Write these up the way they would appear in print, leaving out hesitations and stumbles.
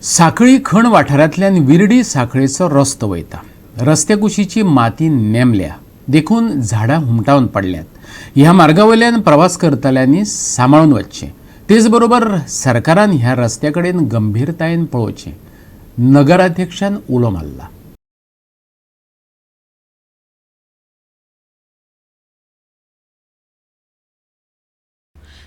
सांखळी खण वाठारांतल्यान विर्डी सांखळेचो रस्तो वयता. रस्त्या कुशीची माती नेमल्या देखून झाडां हुमटावन पडल्यात. ह्या मार्गा वयल्यान प्रवास करतल्यांनी सांबाळून वचचें. तेच बरोबर सरकारान ह्या रस्त्या कडेन गंभीरतायेन पळोवचें. नगराध्यक्षान उलो मारला.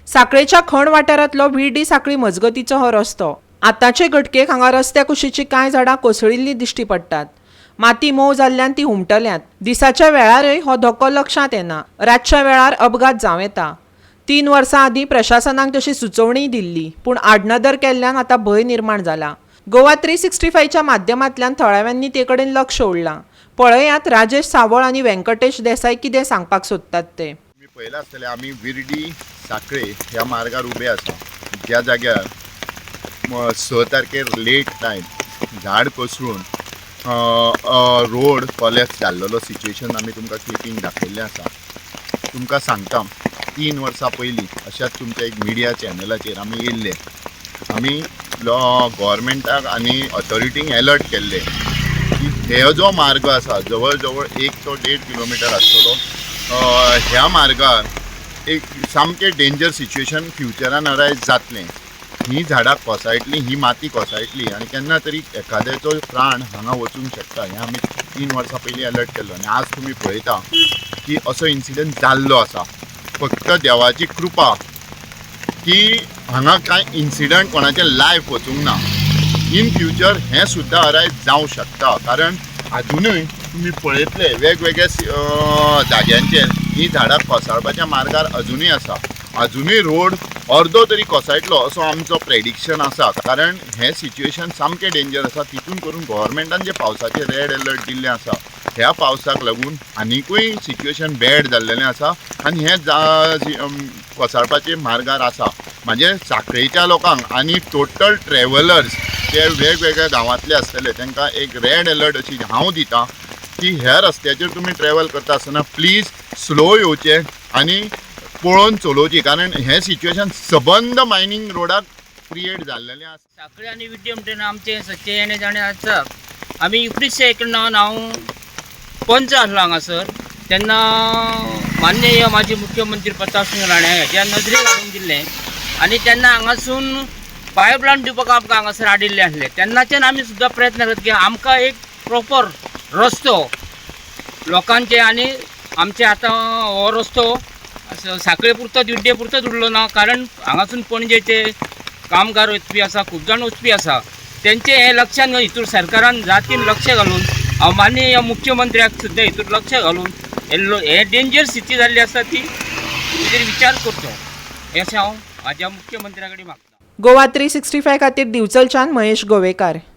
सांखळेच्या खण वाठारांतलो विर्डी सांखळी मजगतीचो हो रस्तो. आतांचे घटकेक हांगा रस्त्या कुशीची कांय झाडां कोसळिल्लीं दिश्टी पडटात. माती मोव जाल्ल्यान ती हुमटल्यांत. दिसाच्या वेळारय हो धोको लक्षांत येना. रातच्या वेळार अपघात जावं येता. 3 वर्सां आदीं प्रशासनाक तशी सुचोवणीय दिल्ली, पूण आडनदर केल्ल्यान आतां भंय निर्माण जाला. गोवा 365च्या माध्यमांतल्यान थळाव्यांनी ते कडेन लक्ष ओडलां. पळयात राजेश सावळ आनी व्यंकटेश देसाय कितें सांगपाक सोदतात ते. तुमी पळयलां आसतलें, आमी विर्डी सांखळे ह्या मार्गार उबे आसा, ज्या जाग्यार 6 तारखेर लेट टायम झाड कोसळून रोड कोलॅप्स जाल्लेलो सिच्युएशन आमी तुमकां क्लिपींग दाखयल्लें आसा. तुमकां सांगता, 3 वर्सां पयलीं अशाच तुमच्या एक मिडिया चॅनलाचेर आमी येयल्ले. आमी गोवोरमेंटाक आनी ऑथॉरिटींक एलर्ट केल्ले की हे जो मार्ग आसा जवळ जवळ 1 तो 1.5 किलोमिटर आसतलो, ह्या मार्गार एक सामकें डेंजर सिच्युएशन फ्युचरान अरायज जातलें. हीं झाडां कोसळटलीं, ही माती कोसळटली आनी केन्ना तरी एखाद्याचो प्राण हांगा वचूंक शकता. हें आमी 3 वर्सां पयलीं अलर्ट केल्लो आनी आज तुमी पळयता की असो इन्सिडंट जाल्लो आसा. फक्त देवाची कृपा की हांगा कांय इन्सिडंट कोणाचें लायफ वचूंक ना. इन फ्युचर हें सुद्दां अरायज जावं शकता, कारण आजुनूय तुमी पळयतले वेगवेगळ्या जाग्यांचेर हीं झाडां कोसळपाच्या मार्गार अजुनूय आसा. अजुनूय रोड अर्दो तरी कोसळटलो असो आमचो प्रेडिक्शन आसा, कारण हें सिच्युएशन सामकें डेंजर आसा. तितून करून गोवोरमेंटान जे पावसाचे रेड अलर्ट दिल्लें आसा, ह्या पावसाक लागून आनिकूय सिच्युएशन बॅड जाल्लेलें आसा आनी हें कोसळपाचे मार्गार आसा. म्हणजे सांखळेच्या लोकांक आनी टोटल ट्रॅवलर्स जे वेगवेगळ्या गांवांतले आसतले तांकां एक रेड अलर्ट अशी हांव दिता की ह्या रस्त्याचेर तुमी ट्रॅवल करता आसतना प्लीज स्लो येवचें आनी पळोवन चलोवची, कारण हें सिच्युएशन सबंद मायनींग रोडाक क्रिएट जाल्लेलें आसा. सांखळी आनी विड्डे म्हणटना आमचें सच्चें येणें जाणें आसा. आमी 1991 हांव पंच आसलो हांगासर, तेन्ना माननीय माजी मुख्यमंत्री प्रतापसिंह राणे हाच्या नजरेक हाडून दिल्लें आनी तेन्ना हांगासून पायपलायन दिवपाक आमकां हांगासर हाडिल्लें आसलें. तेन्नाच्यान आमी सुद्दां प्रयत्न करता की आमकां एक प्रोपर रस्तो लोकांचे आनी आमचे आतां हो रस्तो सांखळे पुरतोच विड्डे पुरतोच उरलो ना, कारण हांगासून पणजेचे कामगार वचपी आसा, खूब जाण वचपी आसा. तेंचें हें लक्षान हितूर सरकारान जातीन लक्ष घालून हांव माननीय मुख्यमंत्र्याक सुद्दां हितूर लक्ष घालून हे डेंजर स्थिती जाल्ली आसा ती तेजेर विचार करचो अशें हांव म्हाज्या मुख्यमंत्र्या कडेन मागता. गोवा 365 खातीर दिवचलच्यान महेश गोवेकार.